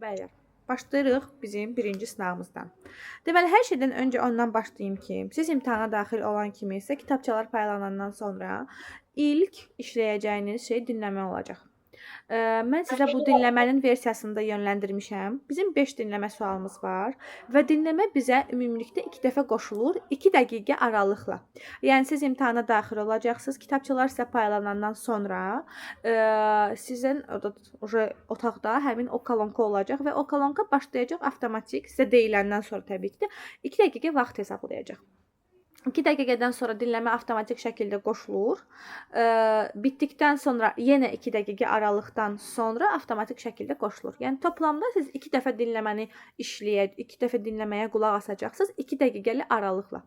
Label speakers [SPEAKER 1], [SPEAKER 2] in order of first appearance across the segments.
[SPEAKER 1] Bəylər, başlayırıq bizim birinci sınağımızdan. Deməli, hər şeydən öncə ondan başlayım ki, siz imtahana daxil olan kimi isə kitabçalar paylanandan sonra ilk işləyəcəyiniz şey dinləmə olacaq. Mən sizə bu dinləmənin versiyasını da yönləndirmişəm. Bizim 5 dinləmə sualımız var və dinləmə bizə ümumilikdə 2 dəfə qoşulur, 2 dəqiqə aralıqla. Yəni siz imtahana daxil olacaqsınız. Kitabçalar sizə paylanandan sonra sizin orada otaqda həmin o kolonka olacaq və o kolonka başlayacaq avtomatik sizə deyiləndən sonra təbii ki də 2 dəqiqə vaxt hesablayacaq. 2 dəqiqədən sonra dinləmə avtomatik şəkildə qoşulur. Bitdikdən sonra yenə 2 dəqiqə aralıqdan sonra avtomatik şəkildə qoşulur. Yəni toplamda siz 2 dəfə dinləməni 2 dəfə dinləməyə qulaq asacaqsınız 2 dəqiqəli aralıqla.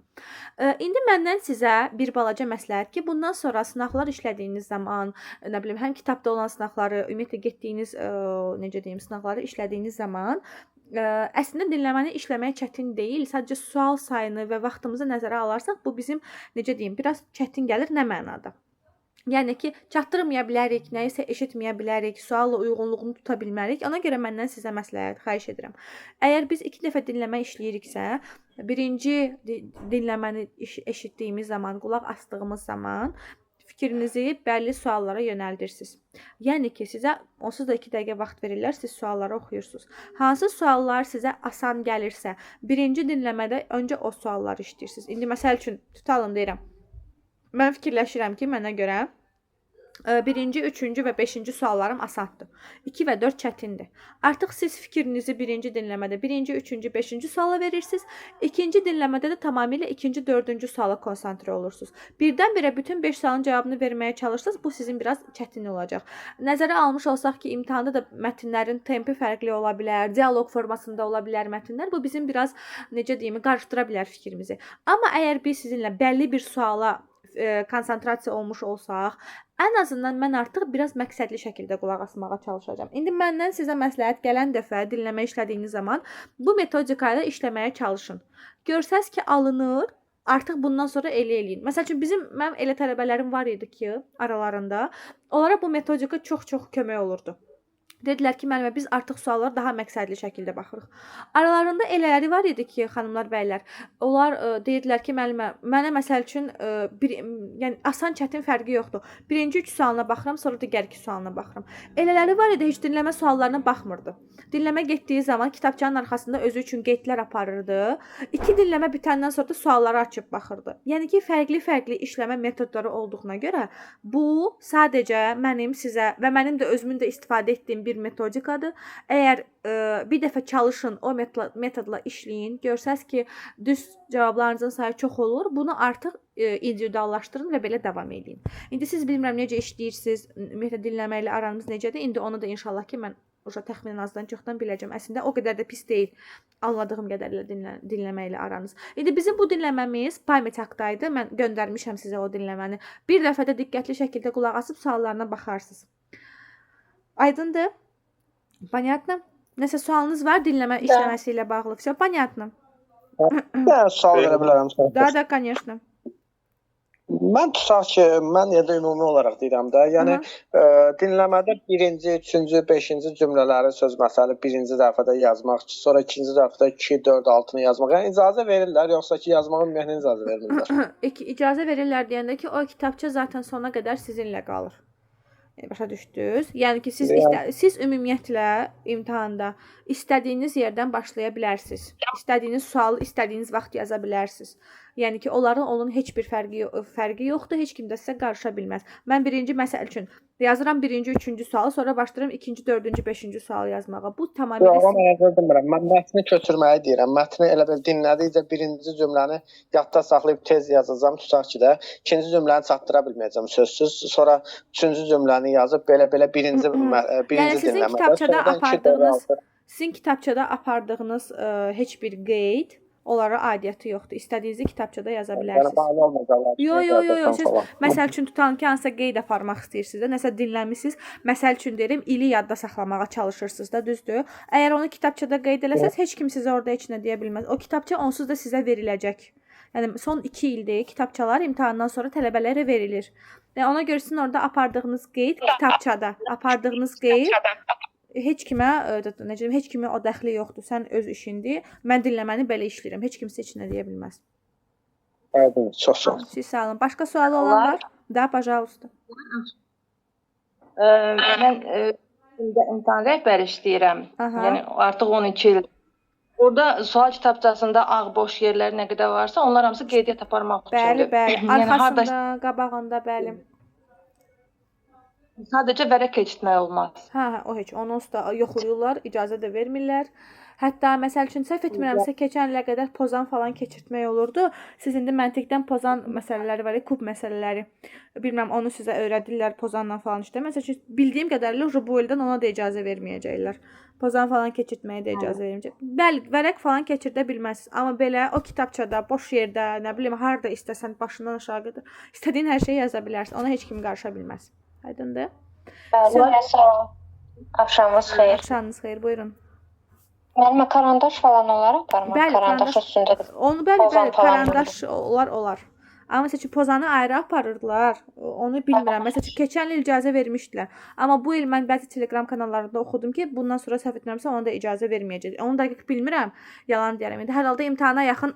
[SPEAKER 1] İndi məndən sizə bir balaca məsləhət ki, bundan sonra sınaqlar işlədiyiniz zaman, nə bilim, həm kitabda olan sınaqları, ümumiyyətlə getdiyiniz, necə deyim, sınaqları işlədiyiniz zaman əslində dinləməni işləmək çətin deyil. Sadəcə sual sayını və vaxtımızı nəzərə alarsaq, bu bizim, necə deyim, biraz çətin gəlir nə mənada? Yəni ki, çatdırmaya bilərik, nəyisə eşitməyə bilərik, sualla uyğunluğunu tuta bilmərik. Ona görə məndən sizə məsləhət xahiş edirəm. Əgər biz 2 dəfə dinləmə işləyiriksə, birinci dinləməni eşitdiyimiz zaman, qulaq asdığımız zaman fikrinizi bəlli suallara yönəldirsiniz. Yəni ki, sizə onsuz da 2 dəqiqə vaxt verirlər, siz sualları oxuyursunuz. Hansı suallar sizə asan gəlirsə, birinci dinləmədə öncə o sualları işləyirsiniz. İndi məsəl üçün tutalım deyirəm. Mən fikirləşirəm ki, mənə görə birinci, üçüncü və beşinci suallarım asandır. 2 və 4 çətindir. Artıq siz fikrinizi birinci dinləmədə birinci, üçüncü, beşinci suala verirsiniz. İkinci dinləmədə də tamamilə ikinci, dördüncü suala konsantre olursunuz. Birdən-birə bütün 5 sualın cavabını verməyə çalışırsınız, bu sizin biraz çətin olacaq. Nəzərə almış olsaq ki, imtahanda da mətnlərin tempi fərqli ola bilər, dialoq formasında ola bilər mətnlər. Bu bizim biraz, necə deyim, qarışdıra bilər fikrimizi. Amma əgər biz sizinlə bəlli bir suala konsantrasiya olmuş olsaq, ən azından mən artıq biraz məqsədli şəkildə qulaq asmağa çalışacağam. İndi məndən sizə məsləhət gələn dəfə dinləmə işlədiyiniz zaman bu metodika ilə işləməyə çalışın. Görsəz ki, alınır, artıq bundan sonra elə eləyin. Məsəl üçün mənim elə tələbələrim var idi ki, aralarında onlara bu metodika çox-çox kömək olurdu. Dedilər ki, müəllimə, biz artıq suallara daha məqsədli şəkildə baxırıq. Aralarında elələri var idi ki, xanımlar, bəylər, onlar deyirdilər ki, müəllimə, mənə məsəl üçün yəni asan çətin fərqi yoxdur. Birinci 3 sualına baxıram, sonra digər 2 sualına baxıram. Elələri var idi, heç dinləmə suallarına baxmırdı. Dinləmə getdiyi zaman kitabçanın arxasında özü üçün qeydlər aparırdı. 2 dinləmə bitəndən sonra da sualları açıb baxırdı. Yəni ki, fərqli-fərqli işləmə metodları olduğuna görə bu sadəcə mənim sizə və mənim də özümün də istifadə etdiyim bir metodikadır. Əgər bir dəfə çalışın, o metodla işləyin, görsəz ki, düz cavablarınızın sayı çox olur, bunu artıq individuallaşdırın və belə davam edin. İndi siz bilmirəm necə işləyirsiniz, ümumiyyətlə dinləmə ilə aranız necədir? İndi onu da inşallah ki, mən uşaq təxminən azdan çoxdan biləcəm. Əslində o qədər də pis deyil anladığım qədərilə dinləmə ilə aranız. İndi bizim bu dinləməmiz pamять haqqdaydı. Mən göndərmişəm sizə o dinləməni. Bir dəfə də diqqətli şəkildə qulaq asıb suallarına baxarsınız. Aydındır? Понятно? Nəsə sualınız var dinləmə işləməsi ilə bağlı? Всё понятно?
[SPEAKER 2] Bir dənə sual verə bilərəm sənə.
[SPEAKER 1] Да, да, конечно.
[SPEAKER 2] Mən tutaq ki, mən ya da ümumi olaraq deyirəm də, yəni dinləmədə birinci, üçüncü, beşinci cümlələri söz məsəli birinci dəfədə yazmaq, sonra ikinci dəfədə 2, 4, 6-nı yazmaq. Yəni icazə verirlər, yoxsa ki, yazmağa ümumiyyətlə icazə vermirlər?
[SPEAKER 1] İcazə verirlər deyəndə ki, o kitabça zaten sona qədər sizinlə qalır. Yəni, başa düşdünüz? Yəni ki, siz siz ümumiyyətlə imtahanda istədiyiniz yerdən başlaya bilərsiniz. İstədiyiniz sualı istədiyiniz vaxt yaza bilərsiniz. Yəni ki, onların onun heç bir fərqi yoxdur. Heç kim də sizə qarışa bilməz. Mən birinci məsəl üçün yazıram birinci, üçüncü sualı, sonra başlayıram ikinci, dördüncü, beşinci sualı yazmağa. Bu tamamilə
[SPEAKER 2] Yox, mən elə demirəm. Mən mətni köçürməyi deyirəm. Mətni elə bil dinlədikcə birinci cümləni yadda saxlayıb tez yazacağam, tutaq ki də, ikinci cümləni çatdıra bilməyəcəm sözsüz. Sonra üçüncü cümləni yazıb belə-belə birinci
[SPEAKER 1] Yəni sizin
[SPEAKER 2] dinləmədə,
[SPEAKER 1] kitabçada
[SPEAKER 2] sonradan 2, 4,
[SPEAKER 1] apardığınız
[SPEAKER 2] 6.
[SPEAKER 1] Sizin kitabçada apardığınız heç bir qeyd onlara aidiyyəti yoxdur. İstədiyinizi kitabçada yaza bilərsiniz.
[SPEAKER 2] Yəni mane olmayacaqlar.
[SPEAKER 1] Yo, yo, yo, yo. Siz məsəl üçün tutalım ki, hansısa qeyd aparmaq istəyirsiniz də, nəsə dinləmisiniz. Məsəl üçün deyirəm, ili yadda saxlamağa çalışırsınız da, düzdür? Əgər onu kitabçada qeyd eləsəz, heç kim sizə orada heç nə deyə bilməz. O kitabça onsuz da sizə veriləcək. Yəni son 2 ildir kitabçalar imtahandan sonra tələbələrə verilir. Yəni ona görə sizin orada apardığınız qeyd kitabçada, apardığınız qeyd Heç kimə, necə deyim, heç kimə o dəxli yoxdur. Sən öz işindir. Mən dinləməni belə işləyirəm. Heç kimsə heç nə deyə bilməz.
[SPEAKER 2] Aydın, çox sağ olun.
[SPEAKER 1] Siz sağ olun. Başqa sualı olan var? Da, пожалуйста.
[SPEAKER 3] Mən imtahan rəhbəri işləyirəm.
[SPEAKER 1] Aha.
[SPEAKER 3] Yəni artıq 12 il. Orada sual kitabçasında ağ boş yerlər nə qədər varsa, onlar hamısı qeydiyyat aparmaq
[SPEAKER 1] Bəli,
[SPEAKER 3] üçündür.
[SPEAKER 1] bəli.
[SPEAKER 3] Yəni harda
[SPEAKER 1] Arxasında, qabağında, bəli.
[SPEAKER 3] sadəcə vərəq keçirtmək olmaz.
[SPEAKER 1] Hə, hə, o heç. Onu da yoxlayırlar, icazə də vermirlər. Hətta məsəl üçün səhv etmirəmsə keçən ilə qədər pozan falan keçirtmək olurdu. Siz indi məntiqdən pozan məsələləri var, kub məsələləri. Bilmirəm onu sizə öyrədirlər pozanla falan işlə. Məsəl üçün bildiyim qədərilə bu ildən ona da icazə verməyəcəklər. Pozan falan keçirtməyə də icazə verməyəcək. Bəli, vərəq falan keçirdə bilməzsiniz, amma belə o kitabçada, boş yerdə, nə bilim, harda istəsən başından aşağı qədər istədiyin hər şeyi yaza bilərsən. Ona heç kim qarışa bilməz. Aydındır?
[SPEAKER 4] Bəli, sağ olun. Axşamınız xeyir.
[SPEAKER 1] Axşamınız xeyir, buyurun.
[SPEAKER 4] Müəllimə karandaş falan olar aparmaq?
[SPEAKER 1] Bəli,
[SPEAKER 4] Karandaş
[SPEAKER 1] karandaş.
[SPEAKER 4] üstündə də
[SPEAKER 1] Onu bəli,
[SPEAKER 4] pozan
[SPEAKER 1] bəli,
[SPEAKER 4] falan
[SPEAKER 1] karandaş olar. Amma məsəl üçün pozanı ayrı aparırdılar. Onu bilmirəm. Məsəl üçün keçən il icazə vermişdilər. Amma bu il mən bəzi Telegram kanallarında oxudum ki, bundan sonra səhv etmirəmsə ona da icazə verməyəcək. Onu dəqiq bilmirəm. Yalan deyərəm. İndi hər halda imtahana yaxın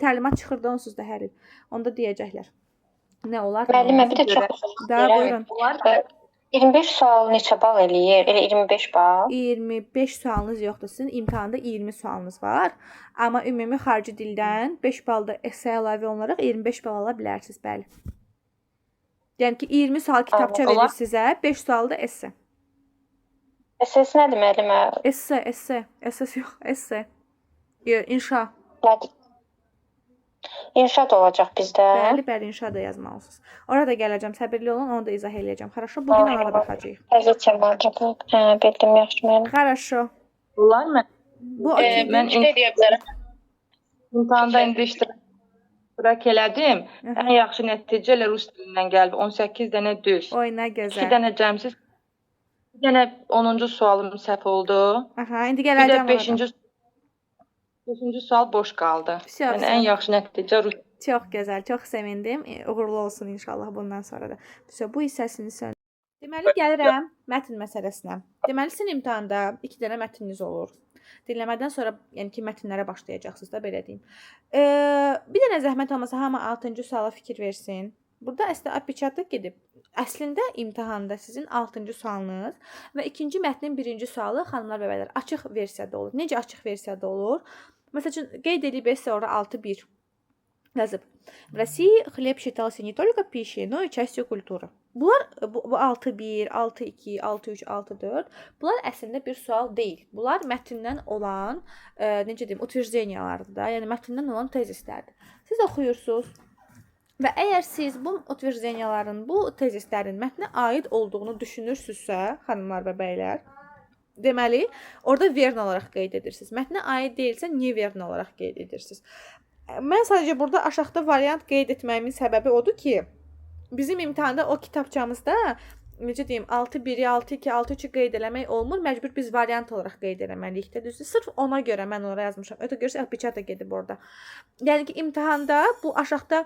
[SPEAKER 1] təlimat çıxırdı onsuz da hər il. Onda deyəcəklər. Nə olar? Nə
[SPEAKER 4] Müəllimə
[SPEAKER 1] olmaz.
[SPEAKER 4] bir də çox üzr
[SPEAKER 1] Da,
[SPEAKER 4] istəyirəm.
[SPEAKER 1] buyurun.
[SPEAKER 3] Olar.
[SPEAKER 4] 25 sual neçə bal eləyir? Elə 25 bal.
[SPEAKER 1] 25 sualınız yoxdur. Sizin imtahanda 20 sualınız var. Amma ümumi xarici dildən 5 bal da esse əlavə olunaraq 25 bal ala bilərsiniz, bəli. Yəni ki, 20 sual kitabça
[SPEAKER 3] Olar.
[SPEAKER 1] verir sizə, 5 sual da esse.
[SPEAKER 4] SS nədir müəllimə?
[SPEAKER 1] Esse, esse, SS yox, esse. İnşa.
[SPEAKER 4] Nədir? İnşa da olacaq bizdə.
[SPEAKER 1] Bəli, bəli, inşa da yazmalısınız. Orada gələcəm, səbirli olun, onu da izah eləyəcəm. Xaraşo, bu gün ona da baxacağıq.
[SPEAKER 4] Təzə olacaq. Hə, bildim, yaxşı müəllim.
[SPEAKER 1] Xaraşo.
[SPEAKER 3] Olar mı?
[SPEAKER 1] Bu okeydir.
[SPEAKER 3] Mən
[SPEAKER 5] Şey deyə bilərəm.
[SPEAKER 3] imtahanda indi iştirak elədim.
[SPEAKER 1] Aha.
[SPEAKER 3] Ən yaxşı nəticə elə rus dilindən gəldi. 18 dənə düz.
[SPEAKER 1] Oy, nə
[SPEAKER 3] 2
[SPEAKER 1] gözəl.
[SPEAKER 3] dənə cəmsiz. Bir dənə 10-cu sualım səhv oldu.
[SPEAKER 1] Aha, indi
[SPEAKER 3] Bir də
[SPEAKER 1] gələcəm ona da.
[SPEAKER 3] 5-ci sual boş qaldı.
[SPEAKER 1] Vəsə,
[SPEAKER 3] Yəni
[SPEAKER 1] vəsə.
[SPEAKER 3] ən yaxşı nəticə rus
[SPEAKER 1] Çox gözəl, çox sevindim. Uğurlu olsun inşallah bundan sonra da. Vəsə, bu hissəsini sən. Deməli gəlirəm mətn məsələsinə. Deməli sizin imtahanda 2 dənə mətniniz olur. Dinləmədən sonra, yəni ki, mətnlərə başlayacaqsınız da belə deyim. Bir dənə zəhmət olmasa hamı 6-cı suala fikir versin. Burada əslində apichatı gedib. Əslində imtahanda sizin 6-cı sualınız və ikinci mətnin birinci sualı xanımlar və bəylər açıq versiyada olur. Necə açıq versiyada olur? Məsəl üçün qeyd edib isə ora 6-1 yazıb. В России хлеб считался не только пищей, но и частью культуры. Bunlar bu 6-1, 6-2, 6-3, 6-4 bunlar əslində bir sual deyil. Bunlar mətndən olan, necə deyim, utvrjdeniyalardır da, yəni mətndən olan tezislərdir. Siz oxuyursunuz və əgər siz bu utvrjdeniyaların, bu tezislərin mətnə aid olduğunu düşünürsünüzsə, xanımlar və bəylər, deməli, orada verno olaraq qeyd edirsiniz. Mətnə aid deyilsə, neverno olaraq qeyd edirsiniz. Mən sadəcə burada aşağıda variant qeyd etməyimin səbəbi odur ki, bizim imtahanda o kitabçamızda necə deyim, 6-1-i, 6-2, 6-3-ü qeyd eləmək olmur. Məcbur biz variant olaraq qeyd eləməliyik də, düzdür? Sırf ona görə mən ora yazmışam. Ötə görürsə, apicata gedib orada. Yəni ki, imtahanda bu aşağıda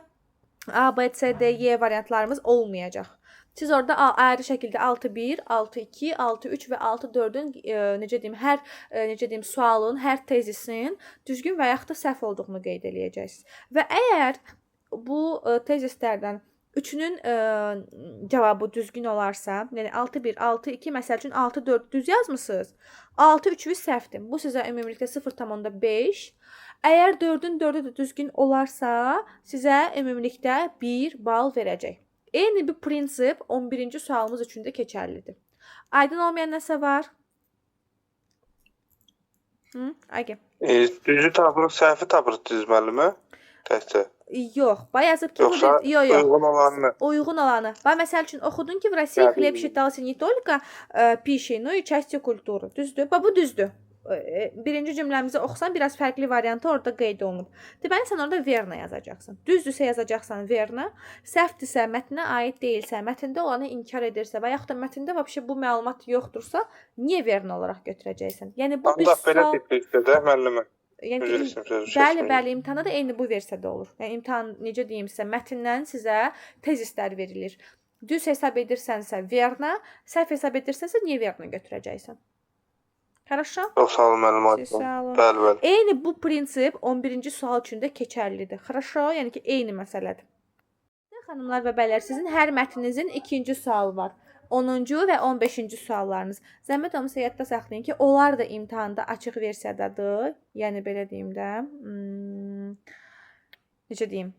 [SPEAKER 1] A, B, C, D, Y variantlarımız olmayacaq. Siz orada ayrı şəkildə 6-1, 6-2, 6-3 və 6-4-ün necə deyim, hər necə deyim, sualın, hər tezisin düzgün və yaxud da səhv olduğunu qeyd eləyəcəksiniz. Və əgər bu tezislərdən üçünün cavabı düzgün olarsa, yəni 6-1, 6-2, məsəl üçün 6-4 düz yazmısınız, 6-3-ü səhvdir. Bu sizə ümumilikdə 0,5. Əgər 4-ün 4-ü də düzgün olarsa, sizə ümumilikdə 1 bal verəcək. Eyni bir prinsip 11-ci sualımız üçün də keçərlidir. Aydın olmayan nəsə var? Hı? Ayge.
[SPEAKER 6] Düzü tapırıq, səhvi tapırıq düz müəllimə? Təkcə.
[SPEAKER 1] Yox, bax yazıb ki, bu
[SPEAKER 6] Yoxsa
[SPEAKER 1] bir... Yox, yox.
[SPEAKER 6] uyğun olanını.
[SPEAKER 1] Uyğun olanı. Bax məsəl üçün oxudun ki, в России
[SPEAKER 6] Bəli.
[SPEAKER 1] хлеб считался не только пищей, но и частью культуры. Düzdür? Bax bu düzdür. Birinci cümləmizi oxusan biraz fərqli variantı orada qeyd olunub. Deməli sən orada verna yazacaqsan. Düzdürsə yazacaqsan verna, səhvdirsə, mətnə aid deyilsə, mətndə olanı inkar edirsə və yaxud da mətndə vəbşə bu məlumat yoxdursa, niyə verna olaraq götürəcəksən? Yəni bu bir
[SPEAKER 6] Ancaq belə
[SPEAKER 1] sual.
[SPEAKER 6] tiplikdə də müəllimə.
[SPEAKER 1] Yəni
[SPEAKER 6] Üzr
[SPEAKER 1] ki,
[SPEAKER 6] istəyirəm, sözü
[SPEAKER 1] bəli,
[SPEAKER 6] kəsməyim.
[SPEAKER 1] bəli, imtahanda da eyni bu versiyada olur. Yəni imtahan necə deyim sizə, mətndən sizə tezislər verilir. Düz hesab edirsənsə verna, səhv hesab edirsənsə niyə verna götürəcəksən? Хорошо?
[SPEAKER 6] Çox sağ olun müəllim.
[SPEAKER 1] Siz sağ olun.
[SPEAKER 6] Bəli, bəli.
[SPEAKER 1] Eyni bu prinsip 11-ci sual üçün də keçərlidir. Хорошо? Yəni ki, eyni məsələdir. Xanımlar və bəylər, sizin hər mətninizin ikinci sualı var. 10-cu və 15-ci suallarınız. Zəhmət olmasa yadda saxlayın ki, onlar da imtahanda açıq versiyadadır. Yəni belə deyim də, necə deyim?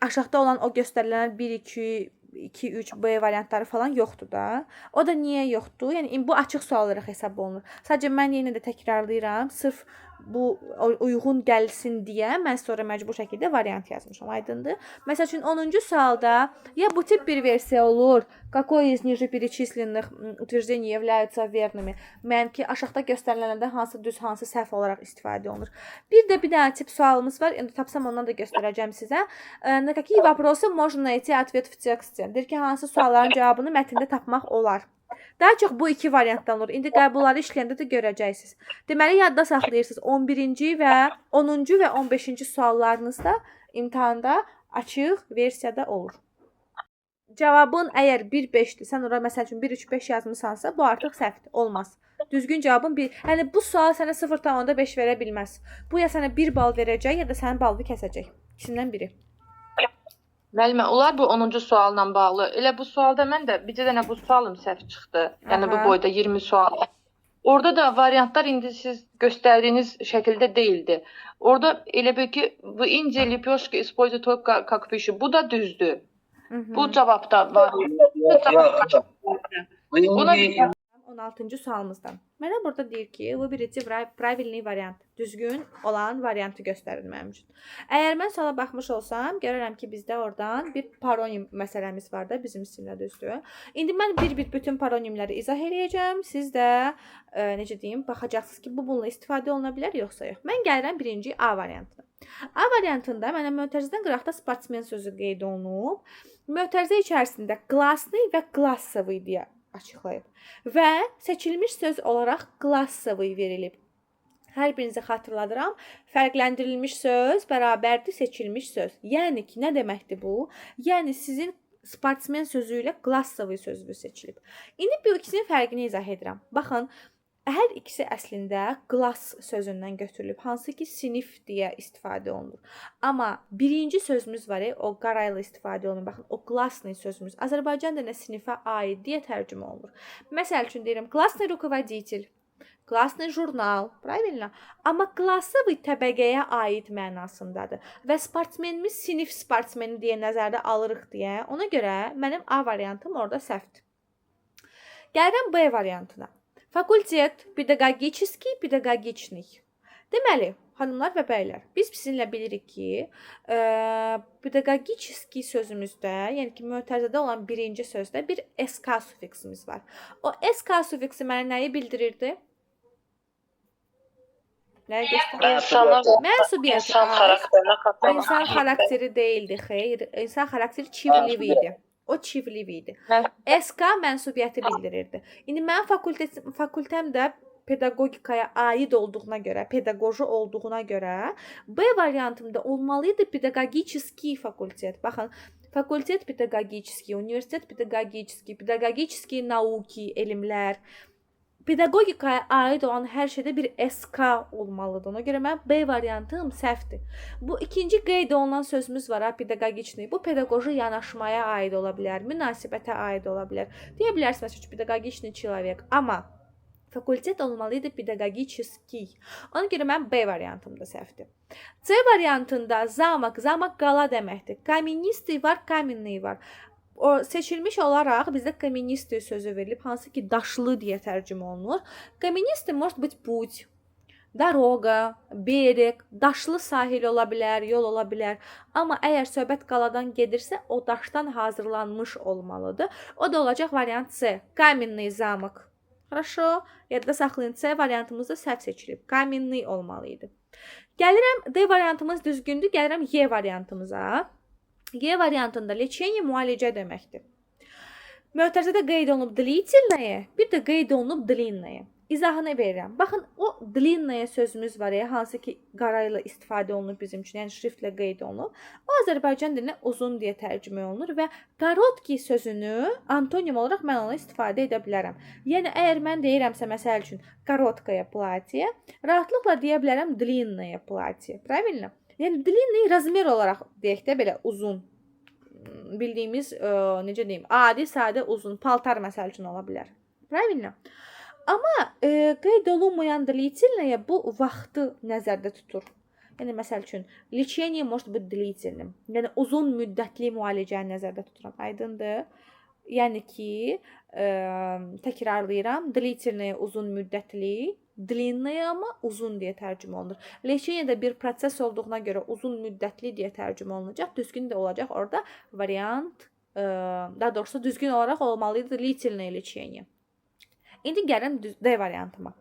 [SPEAKER 1] Aşağıda olan o göstərilən 1, 2, 2, 3, B variantları falan yoxdur da. O da niyə yoxdur? Yəni bu açıq sual olaraq hesab olunur. Sadəcə mən yenə də təkrarlayıram, sırf bu uyğun gəlsin deyə mən sonra məcbur şəkildə variant yazmışam. Aydındır? Məsəl üçün 10-cu sualda ya bu tip bir versiya olur. Какой из ниже перечисленных утверждений являются верными? Mən ki aşağıda göstərilənlərdən hansı düz, hansı səhv olaraq istifadə olunur. Bir də bir dənə tip sualımız var. İndi tapsam ondan da göstərəcəm sizə. На какие вопросы можно найти ответ в тексте? Deyir ki, hansı sualların cavabını mətndə tapmaq olar? Daha çox bu iki variantdan olur. İndi qəbulları işləyəndə də görəcəksiniz. Deməli, yadda saxlayırsınız. 11-ci və 10-cu və 15-ci suallarınız da imtahanda açıq versiyada olur. Cavabın əgər 1-5-dir, sən ora məsəl üçün 1-3-5 yazmısansa, bu artıq səhvdir, olmaz. Düzgün cavabın 1. Yəni bu sual sənə 0,5 verə bilməz. Bu ya sənə 1 bal verəcək, ya da sənin balını kəsəcək. İkisindən biri.
[SPEAKER 3] Müəllimə, onlar bu 10-cu sualla bağlı. Elə bu sualda mən də bir dənə bu sualım səhv çıxdı. Yəni bu boyda 20 sual. Orada da variantlar indi siz göstərdiyiniz şəkildə deyildi. Orada elə bil ki, в Индии лепешки используют только как пищу. Bu da düzdür. Bu cavab da var. Buna bir
[SPEAKER 1] 16-cı sualımızdan. Mənə burada deyir ki, выберите правильный variant. Düzgün olan variantı göstərin mənim üçün. Əgər mən suala baxmış olsam, görərəm ki, bizdə oradan bir paronim məsələmiz var da bizim sizinlə, düzdür. İndi mən bir-bir bütün paronimləri izah eləyəcəm. Siz də necə deyim, baxacaqsınız ki, bu bununla istifadə oluna bilər yoxsa yox. Mən gəlirəm birinci A variantına. A variantında mənə mötərizədən qıraqda sportsmen sözü qeyd olunub. Mötərizə içərisində гласный və классовый deyə açıqlayıb və seçilmiş söz olaraq классовый verilib. Hər birinizə xatırladıram, fərqləndirilmiş söz bərabərdir seçilmiş söz. Yəni ki, nə deməkdir bu? Yəni sizin sportsmen sözü ilə классовый sözü seçilib. İndi bu ikisinin fərqini izah edirəm. Baxın, hər ikisi əslində класс sözündən götürülüb, hansı ki sinif deyə istifadə olunur. Amma birinci sözümüz var, o qarayla istifadə olunur. Baxın, o классный sözümüz Azərbaycan dilinə sinifə aid deyə tərcümə olunur. Məsəl üçün deyirəm, классный руководитель, классный jurnal, правильно? Amma классовый təbəqəyə aid mənasındadır. Və sportsmenimiz sinif sportsmeni deyə nəzərdə alırıq deyə, ona görə mənim A variantım orada səhvdir. Gəlirəm B variantına. Fakültet, pedagogический, pedagogичный. Deməli, xanımlar və bəylər, biz sizinlə bilirik ki, pedagogический sözümüzdə, yəni ki, mötərizədə olan birinci sözdə bir SK sufiksimiz var. O SK sufiksi mənə nəyi bildirirdi? Nəyi göstərir?
[SPEAKER 4] İnsana
[SPEAKER 1] Mənsubiyyəti
[SPEAKER 4] insan
[SPEAKER 1] aid.
[SPEAKER 4] xarakterinə xas
[SPEAKER 1] İnsan xarakteri deyildi, xeyr. İnsan xarakteri çivlivi idi. O çivlivi idi. SK mənsubiyyəti bildirirdi. İndi mənim fakültəm də pedaqogikaya aid olduğuna görə, pedaqoji olduğuna görə B variantımda olmalı idi pedagogический fakültet. Baxın, fakültet pedagogический, universitet pedagogический, pedagogические науки, elmlər. Pedaqogikaya aid olan hər şeydə bir SK olmalıdır. Ona görə mənim B variantım səhvdir. Bu ikinci qeyd olunan sözümüz var, ha, pedagogичный. Bu pedaqoji yanaşmaya aid ola bilər, münasibətə aid ola bilər. Deyə bilərsiniz, məsəl üçün, pedagogичный человек. Amma fakültet olmalı idi pedagogический. Ona görə mənim B variantım da səhvdir. C variantında замок, замок qala deməkdir. Каменистый var, каменный var. O seçilmiş olaraq bizdə каменистый sözü verilib, hansı ki daşlı deyə tərcümə olunur. Каменистый может быть путь, дорога, берег, daşlı sahil ola bilər, yol ola bilər. Amma əgər söhbət qaladan gedirsə, o daşdan hazırlanmış olmalıdır. O da olacaq variant C. Каменный замок. Хорошо. Yadda saxlayın. C variantımızda səhv seçilib. Каменный olmalı idi. Gəlirəm D variantımız düzgündür. Gəlirəm Y variantımıza. Y variantında лечение müalicə deməkdir. Mötərizədə qeyd olunub длительное, bir də qeyd olunub длинное. İzahını verirəm. Baxın, o длинная sözümüz var ya, hansı ki qara ilə istifadə olunub bizim üçün, yəni şriftlə qeyd olunub. O Azərbaycan dilinə uzun deyə tərcümə olunur və короткий sözünü antonim olaraq mən ona istifadə edə bilərəm. Yəni əgər mən deyirəmsə, məsəl üçün, короткое платье, rahatlıqla deyə bilərəm длинное платье. Правильно? Yəni длинный размер olaraq deyək də, belə uzun bildiyimiz necə deyim, adi, sadə uzun paltar məsəl üçün ola bilər. Правильно? Amma qeyd olunmayan длительное bu vaxtı nəzərdə tutur. Yəni məsəl üçün, лечение может быть длительным. Yəni uzun müddətli müalicəni nəzərdə tuturam. Aydındır? Yəni ki, təkrarlayıram, длительное uzun müddətli, длинное amma uzun deyə tərcümə olunur. Лечение də bir proses olduğuna görə uzun müddətli deyə tərcümə olunacaq. Düzgün də olacaq orada variant, daha doğrusu düzgün olaraq olmalı idi длительное лечение. İndi gəlin D variantıma.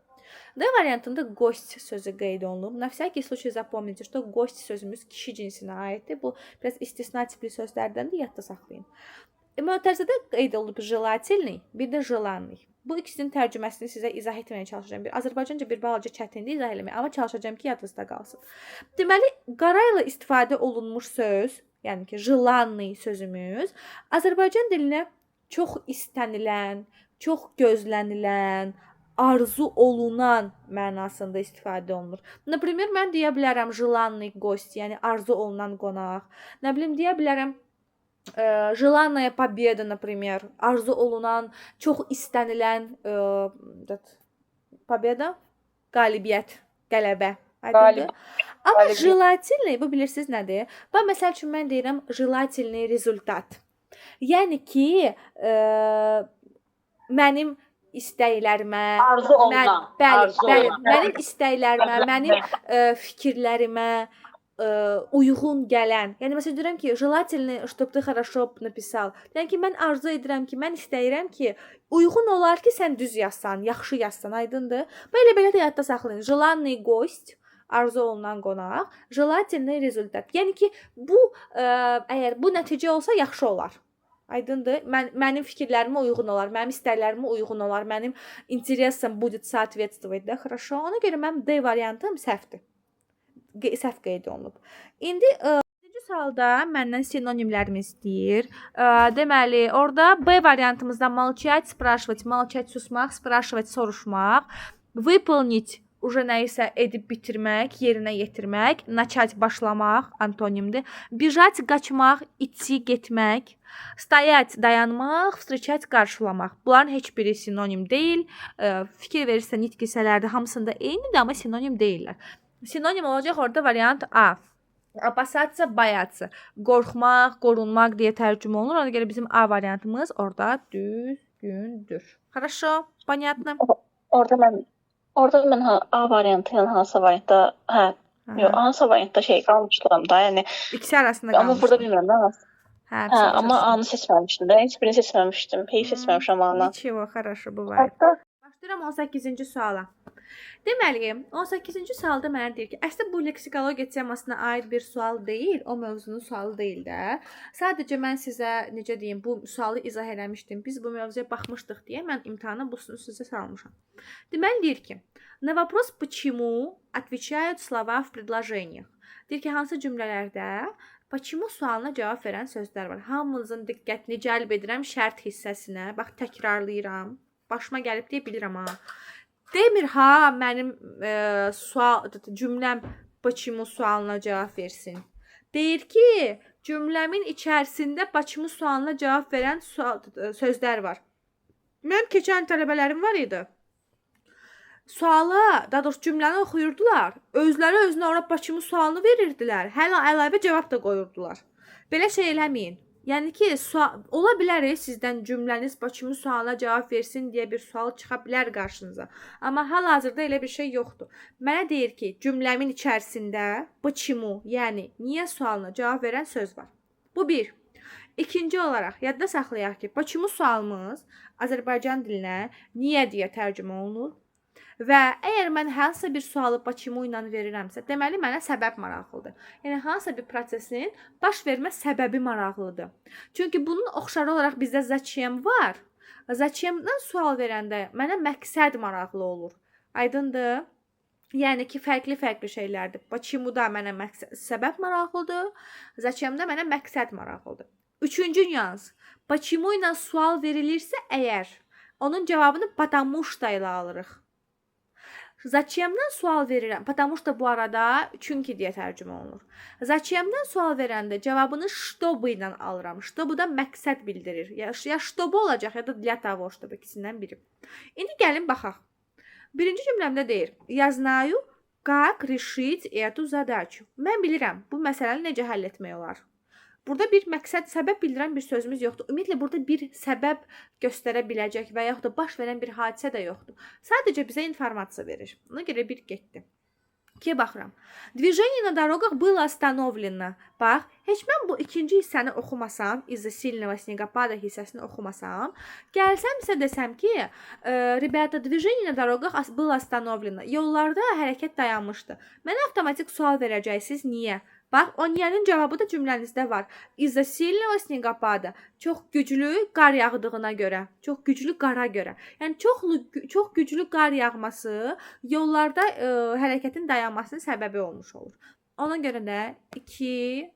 [SPEAKER 1] D variantında гость sözü qeyd olunub. На всякий случай запомните, что гость sözümüz kişi cinsinə aiddir. Bu biraz istisna tipli sözlərdəndir, yadda saxlayın. Mötərizədə qeyd olunub желательный, bir də желанный. Bu ikisinin tərcüməsini sizə izah etməyə çalışacağam. Bir Azərbaycanca bir balaca çətindir izah eləmək, amma çalışacağam ki, yadınızda qalsın. Deməli, qara ilə istifadə olunmuş söz, yəni ki, желанный sözümüz Azərbaycan dilinə çox istənilən, çox gözlənilən, arzu olunan mənasında istifadə olunur. Например, mən deyə bilərəm желанный гость, yəni arzu olunan qonaq. Nə bilim, deyə bilərəm желанная победа, например, arzu olunan, çox istənilən победа, qalibiyyət, qələbə. Aydındır? Amma
[SPEAKER 3] Qalibiyyət.
[SPEAKER 1] Желательный bu bilirsiniz nədir? Bax, məsəl üçün mən deyirəm желательный результат. Yəni ki, mənim istəklərimə,
[SPEAKER 5] Arzu olunan,
[SPEAKER 1] bəli,
[SPEAKER 5] arzu
[SPEAKER 1] bəli,
[SPEAKER 5] olunan.
[SPEAKER 1] Mənim istəklərimə, mənim fikirlərimə uyğun gələn. Yəni məsələn deyirəm ki, желательно, чтобы ты хорошо написал. Yəni ki, mən arzu edirəm ki, mən istəyirəm ki, uyğun olar ki, sən düz yazsan, yaxşı yazsan, aydındır? Belə belə də yadda saxlayın. Желанный гость, arzu olunan qonaq, желательный результат. Yəni ki, bu əgər bu nəticə olsa yaxşı olar. Aydındır? Mənim fikirlərimə uyğun olar, mənim istəklərimə uyğun olar, mənim интересам будет соответствовать, да, хорошо? Ona görə mənim D variantım səhvdir. Səhv qeyd olunub. İndi ikinci sualda məndən sinonimlərimi istəyir. Deməli, orada B variantımızda молчать, спрашивать, молчать susmaq, спрашивать soruşmaq, выполнить уже nəyisə edib bitirmək, yerinə yetirmək, начать başlamaq antonimdir. Бежать qaçmaq, идти getmək, стоять dayanmaq, встречать qarşılamaq. Bunların heç biri sinonim deyil. Fikir verirsə nitq hissələrdə hamısında eynidir, amma sinonim deyillər. Sinonim olacaq orada variant A. Опасаться, бояться. Qorxmaq, qorunmaq deyə tərcümə olunur. Ona görə bizim A variantımız orada düzgündür. Хорошо, понятно?
[SPEAKER 4] Orada mən A variantı ilə hansısa variantda, hə, yox, hansısa variantda şey qalmışdım da, yəni
[SPEAKER 1] İkisi arasında
[SPEAKER 4] amma burada
[SPEAKER 1] qalmışdın.
[SPEAKER 4] bilmirəm də hansı.
[SPEAKER 1] Hə,
[SPEAKER 4] Hə, amma A-nı seçməmişdim də, heç birini seçməmişdim. Heyf seçməmişəm A-nı.
[SPEAKER 1] Ничего, хорошо, бывает. Başlayıram 18-ci suala. Deməli, 18-ci sualda mənə deyir ki, əslində bu leksikologiya temasına aid bir sual deyil, o mövzunun sualı deyil də. Sadəcə mən sizə necə deyim, bu sualı izah eləmişdim. Biz bu mövzuya baxmışdıq deyə mən imtahana bunu sizə salmışam. Deməli deyir ki, на вопрос почему отвечают слова в предложениях. Deyir ki, hansı cümlələrdə почему sualına cavab verən sözlər var. Hamınızın diqqətini cəlb edirəm şərt hissəsinə. Bax, təkrarlayıram. Başıma gəlib deyə bilirəm ha. Demir ha, mənim sual cümləm почему sualına cavab versin. Deyir ki, cümləmin içərisində почему sualına cavab verən sual, sözlər var. Mənim keçən tələbələrim var idi. Suala, daha doğrusu cümləni oxuyurdular. Özləri özünə ora почему sualını verirdilər. Hələ əlavə cavab da qoyurdular. Belə şey eləməyin. Yəni ki, sual ola bilər sizdən cümləniz почему sualına cavab versin deyə bir sual çıxa bilər qarşınıza. Amma hal-hazırda elə bir şey yoxdur. Mənə deyir ki, cümləmin içərisində почему, yəni niyə sualına cavab verən söz var. Bu bir. İkinci olaraq yadda saxlayaq ki, почему sualımız Azərbaycan dilinə niyə deyə tərcümə olunur. Və əgər mən hansısa bir sualı почему ilə verirəmsə, deməli mənə səbəb maraqlıdır. Yəni hansısa bir prosesin baş vermə səbəbi maraqlıdır. Çünki bunun oxşarı olaraq bizdə зачем var. Зачем-dən sual verəndə mənə məqsəd maraqlı olur. Aydındır? Yəni ki, fərqli-fərqli şeylərdir. Почему-da mənə məqsəd, səbəb maraqlıdır, зачем-da mənə məqsəd maraqlıdır. Üçüncü nüans. Почему ilə sual verilirsə əgər, onun cavabını потому что ilə alırıq. Зачем-dən sual verirəm. Потому что bu arada çünki deyə tərcümə olunur. Зачем-dən sual verəndə cavabını чтобы ilə alıram. Чтобы da məqsəd bildirir. Ya чтобы olacaq, ya da для того, чтобы, ikisindən biri. İndi gəlin baxaq. Birinci cümləmdə deyir: Я знаю, как решить эту задачу. Mən bilirəm bu məsələni necə həll etmək olar. Burada bir məqsəd, səbəb bildirən bir sözümüz yoxdur. Ümumiyyətlə burada bir səbəb göstərə biləcək və yaxud da baş verən bir hadisə də yoxdur. Sadəcə bizə informasiya verir. Ona görə bir getdi. İkiyə baxıram. Движение на дорогах было остановлено. Bax, heç mən bu ikinci hissəni oxumasam, из-за сильного снегопада hissəsini oxumasam, gəlsəm sizə desəm ki, ребята, движение на дорогах было остановлено. Yollarda hərəkət dayanmışdı. Mənə avtomatik sual verəcəksiniz, niyə? Bax, o niyənin cavabı da cümlənizdə var. Из-за сильного снегопада. Çox güclü qar yağdığına görə, çox güclü qara görə. Yəni çox güclü qar yağması yollarda hərəkətin dayanmasının səbəbi olmuş olur. Ona görə də 2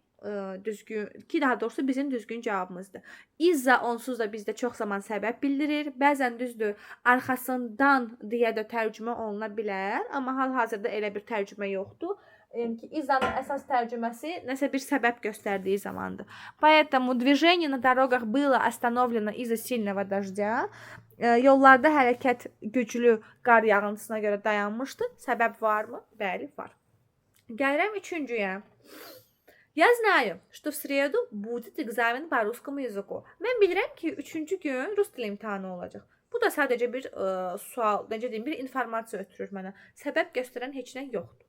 [SPEAKER 1] düzgün, 2 daha doğrusu bizim düzgün cavabımızdır. Из-за onsuz da bizdə çox zaman səbəb bildirir. Bəzən düzdür, arxasından deyə də tərcümə oluna bilər, amma hal-hazırda elə bir tərcümə yoxdur. Yəni ki, из-за-nın əsas tərcüməsi nəsə bir səbəb göstərdiyi zamandır. Поэтому движение на дорогах было остановлено из-за сильного дождя. Yollarda hərəkət güclü qar yağıntısına görə dayanmışdı. Səbəb varmı? Bəli, var. Gəlirəm üçüncüyə. Я знаю, что в среду будет экзамен по русскому языку. Mən bilirəm ki, üçüncü gün rus dili imtahanı olacaq. Bu da sadəcə bir sual, necə deyim, bir informasiya ötürür mənə. Səbəb göstərən heç nə yoxdur.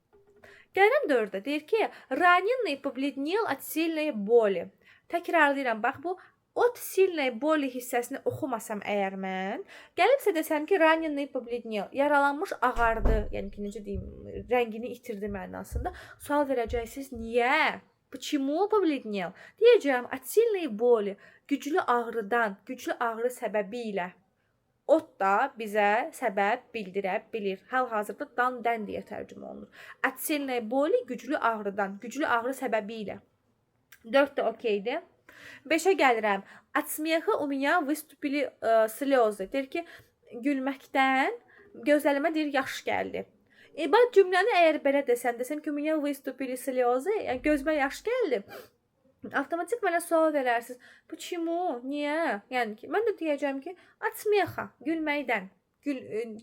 [SPEAKER 1] Gəlirəm dördə. Deyir ki, раненый побледнел от сильной боли. Təkrarlayıram, bax bu от сильной боли hissəsini oxumasam əgər mən, gəlibsə desəm ki, раненый побледнел, yaralanmış ağardı, yəni ki, necə deyim, rəngini itirdi mənasında. Sual verəcəksiniz, niyə? Почему побледнел? Deyəcəyəm, от сильной боли, güclü ağrıdan, güclü ağrı səbəbi ilə. От da bizə səbəb bildirə bilir. Hal-hazırda dan, dən deyə tərcümə olunur. От сильной боли, güclü ağrıdan, güclü ağrı səbəbi ilə. 4 də okeydir. 5-ə gəlirəm. От смеха у меня выступили слезы. Deyir ki, gülməkdən gözlərimə deyir yaş gəldi. Bax cümləni əgər belə desəm, desəm ki, у меня выступили слезы, yəni gözümə yaş gəldi. Avtomatik mənə sual verərsiniz. Почему? Niyə? Yəni ki, mən də deyəcəm ki, от смеха, gülməkdən.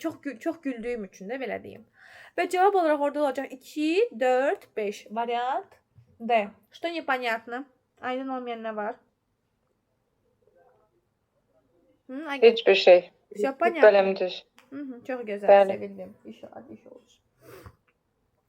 [SPEAKER 1] Çox güldüyüm üçün də belə deyim. Və cavab olaraq orada olacaq 2, 4, 5. Variant D. Что непонятно? Aydın olmayan nə var? Hı,
[SPEAKER 3] Heç bir şey.
[SPEAKER 1] Всё понятно.
[SPEAKER 3] Bələm düz.
[SPEAKER 1] Hı, çox gözəl,
[SPEAKER 3] Bəli.
[SPEAKER 1] sevindim. İnşallah iş olur.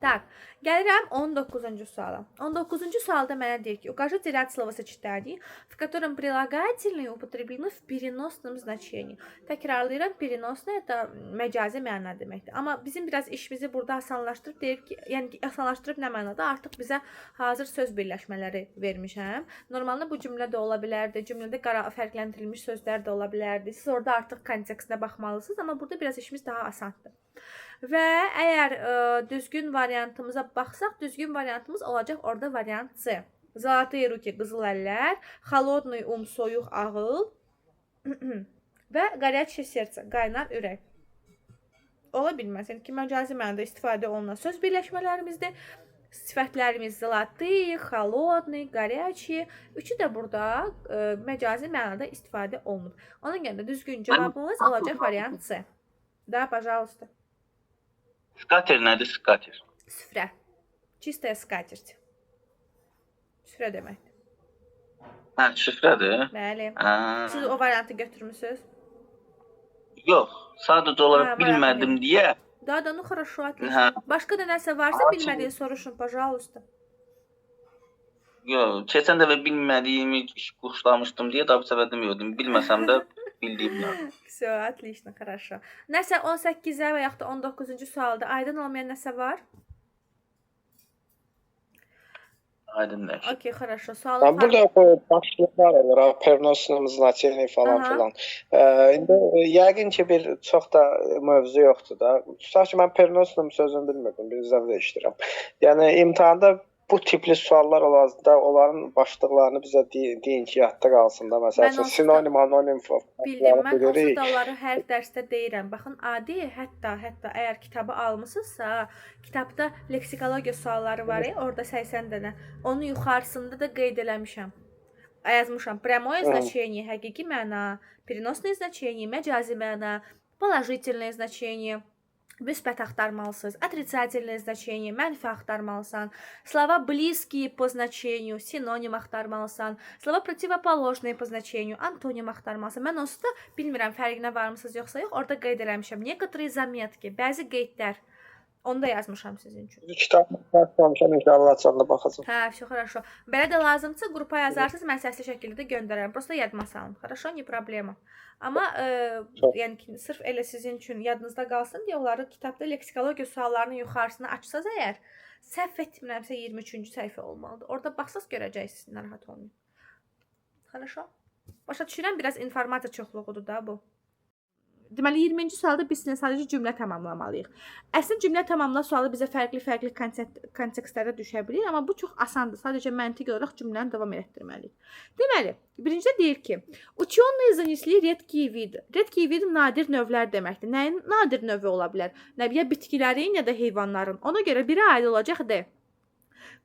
[SPEAKER 1] Так, gəlirəm 19-cu suala. 19-cu sualda mənə deyir ki, укажите ряд словосочетаний, в котором прилагательные употреблены в переносном значении. Təkrarlayıram, переносный это məcazi məna deməkdir. Amma bizim biraz işimizi burada asanlaşdırıb deyir ki, yəni ki, asanlaşdırıb nə mənada? Artıq bizə hazır söz birləşmələri vermişəm. Normalda bu cümlə də ola bilərdi, cümlədə qara fərqləndirilmiş sözlər də ola bilərdi. Siz orada artıq kontekstinə baxmalısınız, amma burada biraz işimiz daha asandır. Və əgər düzgün variantımıza baxsaq, düzgün variantımız olacaq orada variant C. Золотые руки, qızıl əllər, холодный ум, soyuq ağıl və горячее сердце, qaynar ürək. Ola bilməz. Yəni ki, məcazi mənada istifadə olunan söz birləşmələrimizdir. Sifətlərimiz золотые, холодный, горячие. Üçü də burada məcazi mənada istifadə olunub. Ona görə də düzgün cavabımız olacaq variant C. Да, пожалуйста.
[SPEAKER 5] Skater nədir skater?
[SPEAKER 1] Süfrə. Чистая скатерть. Süfrə deməkdir.
[SPEAKER 5] Hə, süfrədir.
[SPEAKER 1] Bəli.
[SPEAKER 5] Hə.
[SPEAKER 1] Siz o variantı götürmüsünüz?
[SPEAKER 5] Yox, sadəcə olaraq
[SPEAKER 1] Hə,
[SPEAKER 5] bilmədim deyə.
[SPEAKER 1] Да, да, ну хорошо, отлично.
[SPEAKER 5] Hə.
[SPEAKER 1] Başqa da nəsə varsa
[SPEAKER 5] Amma
[SPEAKER 1] bilmədiyi soruşun, пожалуйста.
[SPEAKER 5] Yox, keçən dəfə bilmədiyimi quşlamışdım deyə daha bu səfər demiyordum. Bilməsəm də bildiyim lazım.
[SPEAKER 1] Всё, отлично, хорошо. Nəsə 18-ə və yaxud da 19-cu sualda aydın olmayan nəsə var?
[SPEAKER 5] Aydınlaşdı.
[SPEAKER 1] Okey, хорошо. Sualı
[SPEAKER 2] Yəni burada bu başlıqlar olur, ha, pernosным значение falan
[SPEAKER 1] Aha.
[SPEAKER 2] filan. İndi yəqin ki bir çox da mövzu yoxdur da. Tutaq ki mən pernosным sözünü bilmirdim, birinci dəfə eşidirəm. Yəni imtahanda bu tipli suallar olanda onların başlıqlarını bizə deyin ki, yadda qalsın da. Məsəl
[SPEAKER 1] Mən
[SPEAKER 2] üçün
[SPEAKER 1] onsuz da
[SPEAKER 2] sinonim, anonim
[SPEAKER 1] bildim.
[SPEAKER 2] faktları
[SPEAKER 1] Mən onsuz
[SPEAKER 2] bilirik.
[SPEAKER 1] da onları hər dərsdə deyirəm. Baxın, adi, hətta əgər kitabı almısınızsa, kitabda leksikologiya sualları var, orada 80 dənə. Onun yuxarısında da qeyd eləmişəm. Yazmışam. Прямое значение, həqiqi məna, переносное значение, məcazi məna, положительное значение, müsbət axtarmalısınız, отрицательное значение, mənfi axtarmalısan, слова близкие по значению, sinonim axtarmalısan, слова противоположные по значению, antonim axtarmalısan. Mən onsuz da bilmirəm fərqinə varmısınız yoxsa yox, orada qeyd eləmişəm. Некоторые заметки, bəzi qeydlər. Onu da yazmışam sizin üçün.
[SPEAKER 2] Kitab baxmamışam, inşallah açanda baxacağam.
[SPEAKER 1] Hə, всё хорошо. Belə də lazımdırsa qrupa yazarsınız, mən səsli şəkildə də göndərərəm. Просто yadıma salın. Хорошо, не проблема. Amma yəni ki, sırf elə sizin üçün yadınızda qalsın deyə onları kitabda leksikologiya suallarının yuxarısını açsaz əgər, səhv etmirəmsə 23-cü səhifə olmalıdır. Orada baxsaz görəcəksiniz, narahat olmayın. Хорошо? Başa düşürəm, biraz informasiya çoxluğudur da bu. Deməli 20-ci sualda biz sizinlə sadəcə cümlə tamamlamalıyıq. Əslində cümlə tamamla sualı bizə fərqli-fərqli kontekstlərdə düşə bilir, amma bu çox asandır. Sadəcə məntiqi olaraq cümləni davam elətdirməliyik. Deməli, birincidə deyir ki, ученые занесли редкие виды. Редкие виды nadir növlər deməkdir. Nəyin nadir növü ola bilər? Nə ya bitkilərin, ya da heyvanların. Ona görə biri aid olacaq D.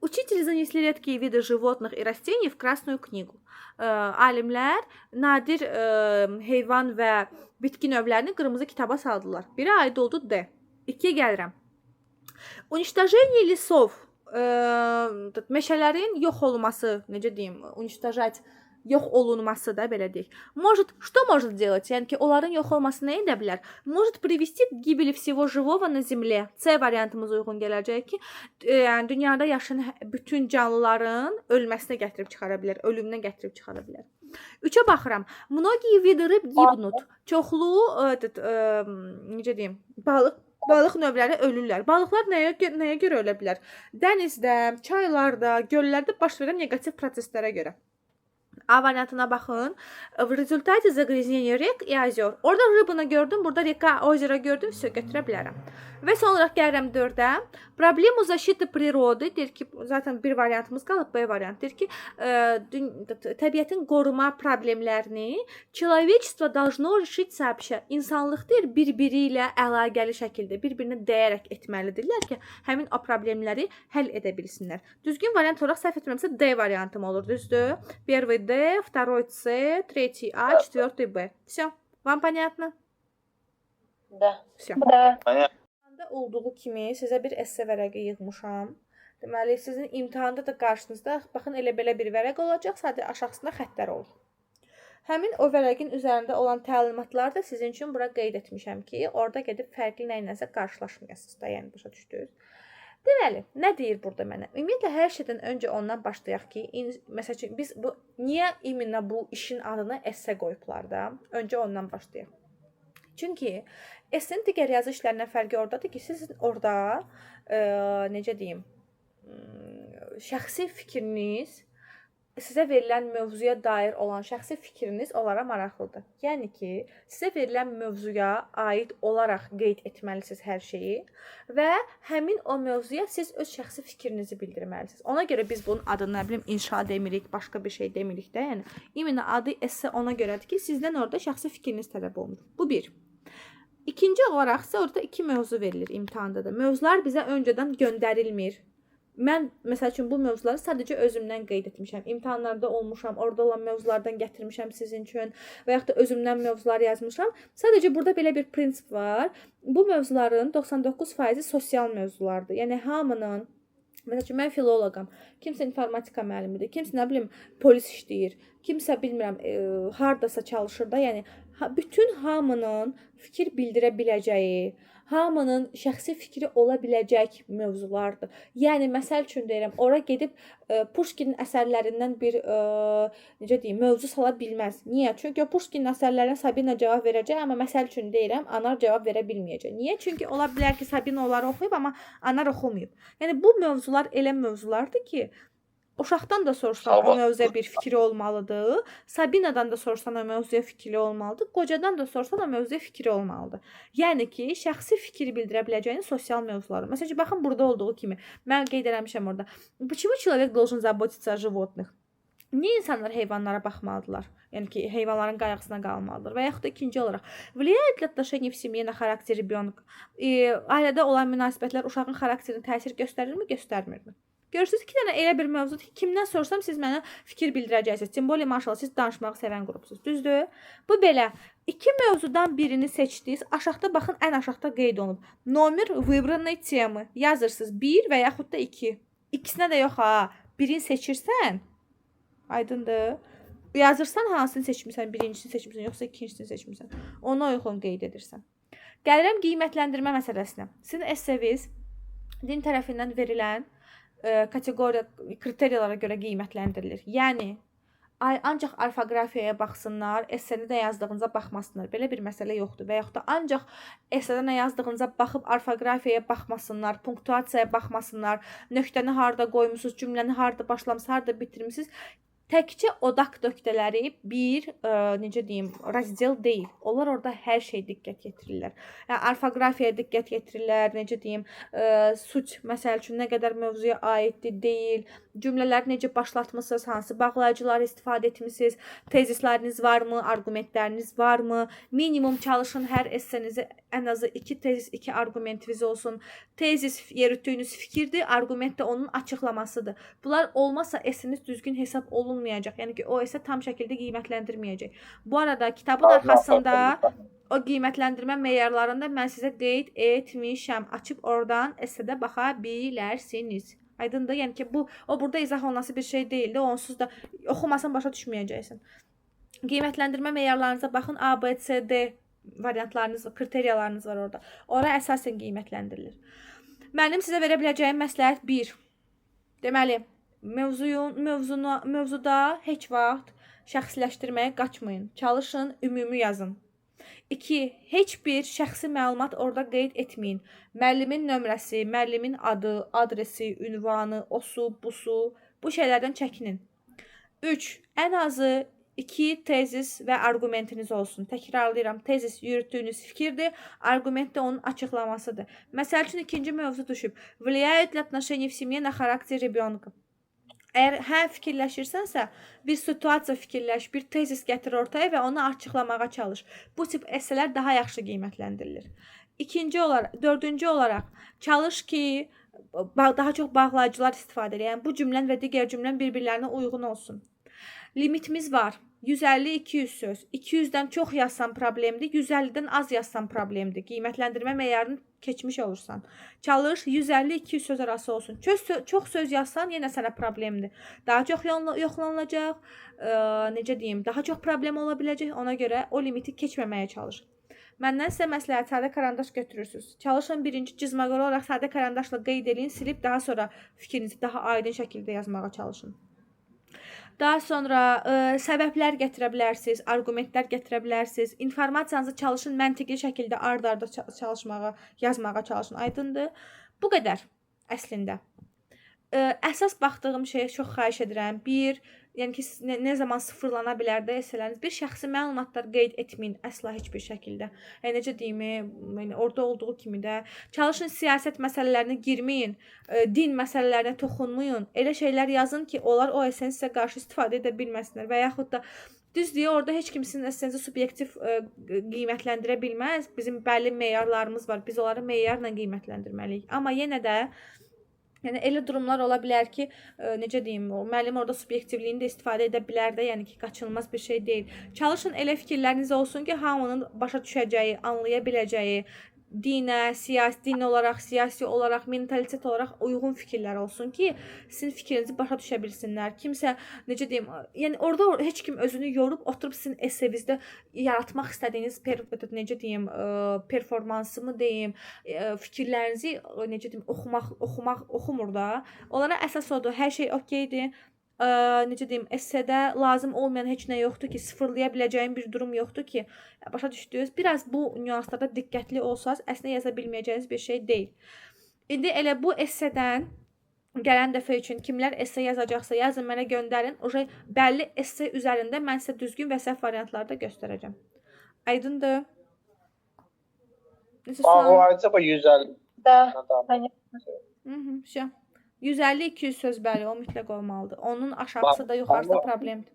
[SPEAKER 1] Учители занесли редкие виды животных и растений в Красную книгу. Alimlər nadir heyvan və bitki növlərini qırmızı kitaba saldılar. Biri aid oldu D. 2-yə gəlirəm. Уничтожение лесов. Meşələrin yox olması, necə deyim, уничтожать yox olunması da belə deyək. Может, что может делать? Yəni ki, onların yox olması nə edə bilər? Может привести к гибели всего живого на земле. C variantımız uyğun gələcək ki, yəni dünyada yaşayan bütün canlıların ölməsinə gətirib çıxara bilər, ölümünə gətirib çıxara bilər. 3-ə baxıram. Многие виды рыб гибнут. Çoxlu necə deyim, balıq növləri ölürlər. Balıqlar nəyə görə ölə bilər? Dənizdə, çaylarda, göllərdə baş verən neqativ proseslərə görə. A variantına baxın. В результате загрязнения рек и озер. Orada rыбını gördüm, burada reka, озеро gördüm, всё, götürə bilərəm. Və son olaraq gəlirəm 4-ə. Проблему защиты природы deyir ki, zaten bir variantımız qalıb, B variant deyir ki, təbiətin qoruma problemlərini человечество должно решить сообща. İnsanlıq deyir bir-biri ilə əlaqəli şəkildə, bir-birinə dəyərək etməlidirlər ki, həmin o problemləri həll edə bilsinlər. Düzgün variant olaraq səhv etmirəmsə D variantım olur, düzdür? Первый D, второй C, третий A, четвертый B. Всё. Вам понятно?
[SPEAKER 4] Да.
[SPEAKER 1] Всё.
[SPEAKER 4] Да.
[SPEAKER 1] İmtahanda olduğu kimi sizə bir esse vərəqi yığmışam. Deməli, sizin imtahanda da qarşınızda baxın elə belə bir vərəq olacaq, sadəcə aşağısında xəttlər olur. Həmin o vərəqin üzərində olan təlimatları da sizin üçün bura qeyd etmişəm ki, orada gedib fərqli nə iləsə qarşılaşmayasınız da, yəni başa düşdünüz. Deməli, nə deyir burada mənə? Ümumiyyətlə hər şeydən öncə ondan başlayaq ki, məsəl üçün biz bu niyə именно bu işin adını esse qoyublar da? Öncə ondan başlayaq. Çünki essenin digər yazı işlərindən fərqi ordadır ki, sizin orada necə deyim, şəxsi fikriniz, sizə verilən mövzuya dair olan şəxsi fikriniz onlara maraqlıdır. Yəni ki, sizə verilən mövzuya aid olaraq qeyd etməlisiniz hər şeyi və həmin o mövzuya siz öz şəxsi fikrinizi bildirməlisiniz. Ona görə biz bunun adını, nə bilim, inşa demirik, başqa bir şey demirik də. Yəni именно adı esse ona görədir ki, sizdən orada şəxsi fikriniz tələb olunur. Bu bir. İkinci olaraq isə orada iki mövzu verilir imtahanda da. Mövzular bizə öncədən göndərilmir. Mən məsəl üçün bu mövzuları sadəcə özümdən qeyd etmişəm. İmtahanlarda olmuşam, orada olan mövzulardan gətirmişəm sizin üçün və yaxud da özümdən mövzular yazmışam. Sadəcə burada belə bir prinsip var. Bu mövzuların 99%-i sosial mövzulardır. Yəni hamının, məsəl üçün mən filoloqam, kimsə informatika müəllimidir, kimsə nə bilim polis işləyir, kimsə bilmirəm hardasa çalışır da. Yəni bütün hamının fikir bildirə biləcəyi, hamının şəxsi fikri ola biləcək mövzulardır. Yəni məsəl üçün deyirəm, ora gedib Pushkinin əsərlərindən bir necə deyim, mövzu sala bilməz. Niyə? Çünki o Pushkinin əsərlərinə Sabina cavab verəcək, amma məsəl üçün deyirəm, Anar cavab verə bilməyəcək. Niyə? Çünki ola bilər ki, Sabina onları oxuyub, amma Anar oxumayıb. Yəni bu mövzular elə mövzulardır ki, Uşaqdan da soruşsan o
[SPEAKER 5] Sabah.
[SPEAKER 1] mövzuya bir fikri olmalıdır. Sabinadan da soruşsan o mövzuya fikri olmalıdır. Qocadan da soruşsan o mövzuya fikri olmalıdır. Yəni ki, şəxsi fikir bildirə biləcəyiniz sosial mövzuları. Məsələn, baxın burada olduğu kimi mən qeyd eləmişəm orada. Почему человек должен заботиться о животных? Niyə insanlar heyvanlara baxmalıdırlar? Yəni ki, heyvanların qayğısına qalmalıdır. Və yaxud da ikinci olaraq, влияет ли отношение в семье на характер ребенка? Ailədə olan münasibətlər uşağın xarakterinə təsir göstərirmi, göstərmirmi? Görürsüz, iki dənə elə bir mövzudur ki, kimdən sorsam siz mənə fikir bildirəcəksiniz. Тем более, maşallah, siz danışmağı sevən qrupsunuz. Düzdür? Bu belə. İki mövzudan birini seçdiniz. Aşağıda baxın, ən aşağıda qeyd olunub. Номер выбранной темы. Yazırsınız 1 və yaxud da 2. İkisinə də yox ha. Birini seçirsən, aydındır. Yazırsan hansını seçmisən, birincisini seçmisən, yoxsa ikincisini seçmisən. Ona uyğun qeyd edirsən. Gəlirəm qiymətləndirmə məsələsinə. Sizin esseniz din tərəfindən verilən kateqoriya kriteriyalara görə qiymətləndirilir. Yəni ancaq orfoqrafiyaya baxsınlar, essedə nə yazdığınıza baxmasınlar. Belə bir məsələ yoxdur. Və yaxud da ancaq essedə nə yazdığınıza baxıb orfoqrafiyaya baxmasınlar, punktuasiyaya baxmasınlar, nöqtəni harda qoymusunuz, cümləni harda başlamısınız, harda bitirmisiniz. Təkcə odaq nöqtələri bir, necə deyim, раздел deyil. Onlar orada hər şey diqqət yetirirlər. Yəni orfoqrafiyaya diqqət yetirirlər, necə deyim, суть, məsəl üçün nə qədər mövzuya aiddir, deyil, cümlələri necə başlatmısınız, hansı bağlayıcılar istifadə etmisiniz, tezisləriniz varmı, arqumentləriniz varmı? Minimum çalışın hər essenizi ən azı 2 tezis, 2 arqumentiniz olsun. Tezis yürütdüyünüz fikirdir, arqument də onun açıqlamasıdır. Bunlar olmazsa esseniz düzgün hesab olunmayacaq. Yəni ki, o esse tam şəkildə qiymətləndirməyəcək. Bu arada kitabın arxasında o qiymətləndirmə meyarlarını da mən sizə qeyd etmişəm. Açıb oradan essedə baxa bilərsiniz. Aydındır? Yəni ki, bu o burada izah olunası bir şey deyildi. Onsuz da oxumasan başa düşməyəcəksən. Qiymətləndirmə meyarlarınıza baxın. A, B, C, D variantlarınız, kriteriyalarınız var orada. Ora əsasən qiymətləndirilir. Mənim sizə verə biləcəyim məsləhət 1. Deməli, mövzuda heç vaxt şəxsiləşdirməyə qaçmayın. Çalışın, ümumi yazın. 2. Heç bir şəxsi məlumat orada qeyd etməyin. Müəllimin nömrəsi, müəllimin adı, adresi, ünvanı, osu, busu, bu şeylərdən çəkinin. 3. Ən azı 2 tezis və arqumentiniz olsun. Təkrarlayıram, tezis yürütdüyünüz fikirdir, arqument də onun açıqlamasıdır. Məsəl üçün ikinci mövzu düşüb. Влияет ли отношение в семье на характер ребенка? Əgər hə fikirləşirsənsə, bir situasiya fikirləş, bir tezis gətir ortaya və onu açıqlamağa çalış. Bu tip esselər daha yaxşı qiymətləndirilir. İkinci olaraq, dördüncü olaraq çalış ki, daha çox bağlayıcılar istifadə elə. Yəni bu cümlən və digər cümlən bir-birlərinə uyğun olsun. Limitimiz var. 150-200 söz. 200-dən çox yazsan problemdir, 150-dən az yazsan problemdir. Qiymətləndirmə meyarını keçmiş olursan. Çalış 150-200 söz arası olsun. Çox söz yazsan yenə sənə problemdir. Daha çox yoxlanılacaq, necə deyim, daha çox problem ola biləcək. Ona görə o limiti keçməməyə çalış. Məndən sizə məsləhət, sadə karandaş götürürsüz. Çalışın birinci cızmaqor olaraq sadə karandaşla qeyd eləyin, silib daha sonra fikrinizi daha aydın şəkildə yazmağa çalışın. Daha sonra səbəblər gətirə bilərsiniz, arqumentlər gətirə bilərsiniz. İnformasiyanızı çalışın məntiqli şəkildə ard-arda çalışmağa, yazmağa çalışın. Aydındır? Bu qədər əslində. Əsas baxdığım şeyə çox xahiş edirəm. Bir, yəni ki, nə zaman sıfırlana bilər də esseləriniz. Bir, şəxsi məlumatlar qeyd etməyin əsla heç bir şəkildə. Yəni necə deyim, yəni orada olduğu kimi də çalışın siyasət məsələlərinə girməyin, din məsələlərinə toxunmayın. Elə şeylər yazın ki, onlar o esseni sizə qarşı istifadə edə bilməsinlər və yaxud da düz deyə orada heç kim sizin essenizi subyektiv qiymətləndirə bilməz. Bizim bəlli meyarlarımız var. Biz onları meyarla qiymətləndirməliyik. Amma yenə də yəni elə durumlar ola bilər ki, necə deyim, o müəllim orada subyektivliyini də istifadə edə bilər də, yəni ki, qaçınılmaz bir şey deyil. Çalışın elə fikirləriniz olsun ki, hamının başa düşəcəyi, anlaya biləcəyi, dinə, siyasi, din olaraq, siyasi olaraq, mentalitet olaraq uyğun fikirlər olsun ki, sizin fikrinizi başa düşə bilsinlər. Kimsə, necə deyim, yəni orada heç kim özünü yorub oturub sizin essenizdə yaratmaq istədiyiniz necə deyim, performansımı deyim, fikirlərinizi necə deyim, oxumur da. Onlara əsas odur, hər şey okeydir. Necə deyim, essedə lazım olmayan heç nə yoxdur ki, sıfırlaya biləcəyim bir durum yoxdur ki, başa düşdünüz? Biraz bu nüanslarda diqqətli olsaz, əslində yaza bilməyəcəyiniz bir şey deyil. İndi elə bu essedən Gələn dəfə üçün kimlər esse yazacaqsa yazın mənə göndərin. Uje bəlli esse üzərində mən sizə düzgün və səhv variantları da göstərəcəm. Aydındır? Necə sual?
[SPEAKER 2] Bağlayıcı bu 150
[SPEAKER 4] Da.
[SPEAKER 2] adam.
[SPEAKER 1] Vəsə. 150-200 söz bəli, o mütləq olmalıdır. Onun aşağısı da yuxarısı da problemdir.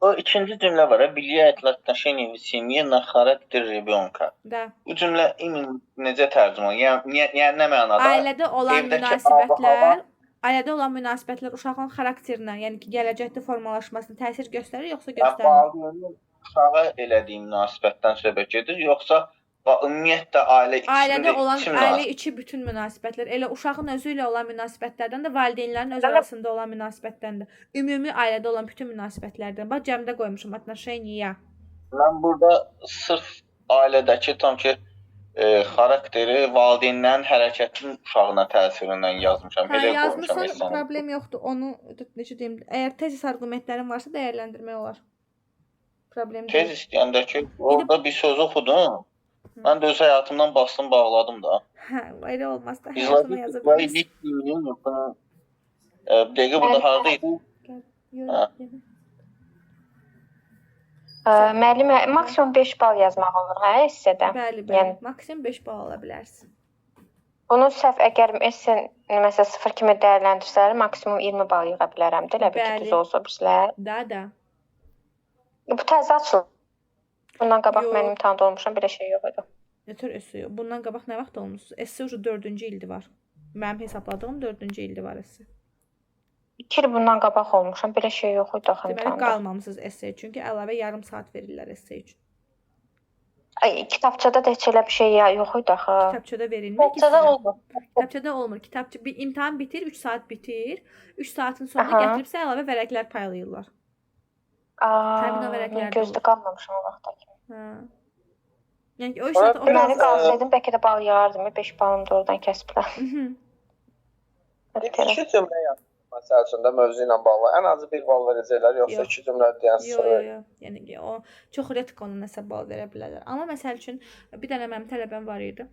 [SPEAKER 5] O ikinci cümlə var. Влияет ли отношение в семье на характер ребенка?
[SPEAKER 1] Da.
[SPEAKER 5] Bu cümlə ümumi necə tərcümə olunur? Yəni niyə, yəni nə mənada?
[SPEAKER 1] Ailədə olan
[SPEAKER 5] Evdəki
[SPEAKER 1] münasibətlər, ailədə olan münasibətlər uşağın xarakterinə, yəni ki, gələcəkdə formalaşmasına təsir göstərir yoxsa
[SPEAKER 5] Yəni
[SPEAKER 1] göstərmir?
[SPEAKER 5] valideynin uşağa elədiyi münasibətdən söhbət gedir, yoxsa ümumiyyətlə ailə içində
[SPEAKER 1] Ailədə olan
[SPEAKER 5] içi
[SPEAKER 1] ailə
[SPEAKER 5] münasibət?
[SPEAKER 1] içi bütün münasibətlər, elə uşağın özü ilə olan münasibətlərdən də, valideynlərin öz arasında olan münasibətdən də, ümumi ailədə olan bütün münasibətlərdən. Bax cəmdə qoymuşum отношения.
[SPEAKER 5] Mən burada sırf ailədəki tam ki xarakteri, valideynlərin hərəkətinin uşağına təsirindən yazmışam.
[SPEAKER 1] Hə,
[SPEAKER 5] Elə qoymuşam
[SPEAKER 1] yazmısan,
[SPEAKER 5] esseni.
[SPEAKER 1] problem yoxdur. Onu necə deyim, əgər tezis arqumentlərin varsa dəyərləndirmək olar. Problem
[SPEAKER 5] Tez
[SPEAKER 1] deyil.
[SPEAKER 5] istəyəndə ki, orada bir söz oxudum. Mən də öz həyatımdan bastım, bağladım da.
[SPEAKER 1] Hə, elə olmaz da həyatına yaza bilərsən.
[SPEAKER 5] Bir dəqiqə burada harda idi?
[SPEAKER 1] Yox,
[SPEAKER 5] Hə.
[SPEAKER 1] yox.
[SPEAKER 7] Müəllimə maksimum 5 bal yazmaq olur, hə, essedə.
[SPEAKER 1] Bəli, bəli.
[SPEAKER 7] Yəni
[SPEAKER 1] Maksimum 5 bal ala bilərsən.
[SPEAKER 7] bunu səhv əgər esse məsələn 0 kimi dəyərləndirsələr, maksimum 20 bal yığa bilərəm də, elə bil ki,
[SPEAKER 1] Bəli.
[SPEAKER 7] düz olsa birisilər.
[SPEAKER 1] Da, da.
[SPEAKER 7] Bu təzə açılır. Bundan qabaq
[SPEAKER 1] Yox.
[SPEAKER 7] mən imtahanda olmuşam, belə şey yox idi.
[SPEAKER 1] Nətər esse yox. Bundan qabaq nə vaxt olmusunuz? Esse ucu 4-cü ildir var. Mənim hesabladığım 4-cü ildir var esse.
[SPEAKER 7] 2 il bundan qabaq olmuşam, belə şey yox idi axı
[SPEAKER 1] Deməli
[SPEAKER 7] imtahanda.
[SPEAKER 1] qalmamısınız esse çünki əlavə yarım saat verirlər esse üçün.
[SPEAKER 7] Ay, kitabçada da heç elə bir şey yox idi axı.
[SPEAKER 1] Kitabçada verilmir ki
[SPEAKER 4] Kitabçada
[SPEAKER 1] sizə.
[SPEAKER 4] olmur.
[SPEAKER 1] Kitabçada olmur. Kitabça bir imtahan bitir, 3 saat bitir. 3 saatın sonunda
[SPEAKER 7] Aha.
[SPEAKER 1] gətirib sizə əlavə vərəqlər paylayırlar.
[SPEAKER 7] Aa,
[SPEAKER 1] Təmin o
[SPEAKER 7] mən
[SPEAKER 1] vərəqlərdə
[SPEAKER 7] gözdə
[SPEAKER 1] olur.
[SPEAKER 7] qalmamışam o vaxta kimi.
[SPEAKER 1] Hə. Yəni ki, o 3
[SPEAKER 2] Ora
[SPEAKER 1] saat o
[SPEAKER 2] biraz,
[SPEAKER 7] Deməli
[SPEAKER 2] ə,
[SPEAKER 7] qalsaydım bəlkə də bal yığardım. 5 balımı da oradan kəsiblər.
[SPEAKER 2] Bir iki cümlə yaz. Məsəl üçün də mövzu ilə bağlı ən azı bir bal verəcəklər, yoxsa
[SPEAKER 1] Yox.
[SPEAKER 2] iki cümlə deyən
[SPEAKER 1] Yox,
[SPEAKER 2] sıfır
[SPEAKER 1] yox, yox. Yəni ki, o çox redk ona nəsə bal verə bilərlər. Amma məsəl üçün bir dənə mənim tələbəm var idi.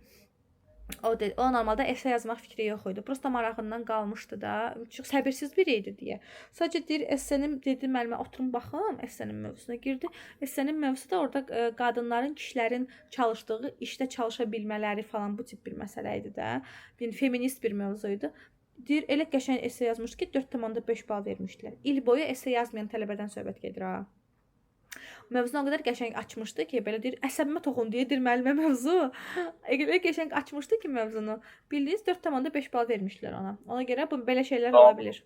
[SPEAKER 1] O dedi, o normalda esse yazmaq fikri yox idi. Prosta marağından qalmışdı da. Çox səbirsiz biri idi deyə. Sadəcə deyir, essenin dedi müəllimə oturun baxım, essenin mövzusuna girdi. Essenin mövzusu da orada qadınların, kişilərin çalışdığı işdə çalışa bilmələri falan bu tip bir məsələ idi də. Yəni feminist bir mövzu idi. Deyir, elə qəşəng esse yazmışdı ki, 4,5 bal vermişdilər. İl boyu esse yazmayan tələbədən söhbət gedir ha. Mövzunu o qədər qəşəng açmışdı ki, belə deyir, əsəbimə toxundu deyə deyir müəllimə mövzu. Elə qəşəng açmışdı ki mövzunu. Bildiyiniz 4,5 bal vermişdilər ona. Ona görə bu belə şeylər ola bilər.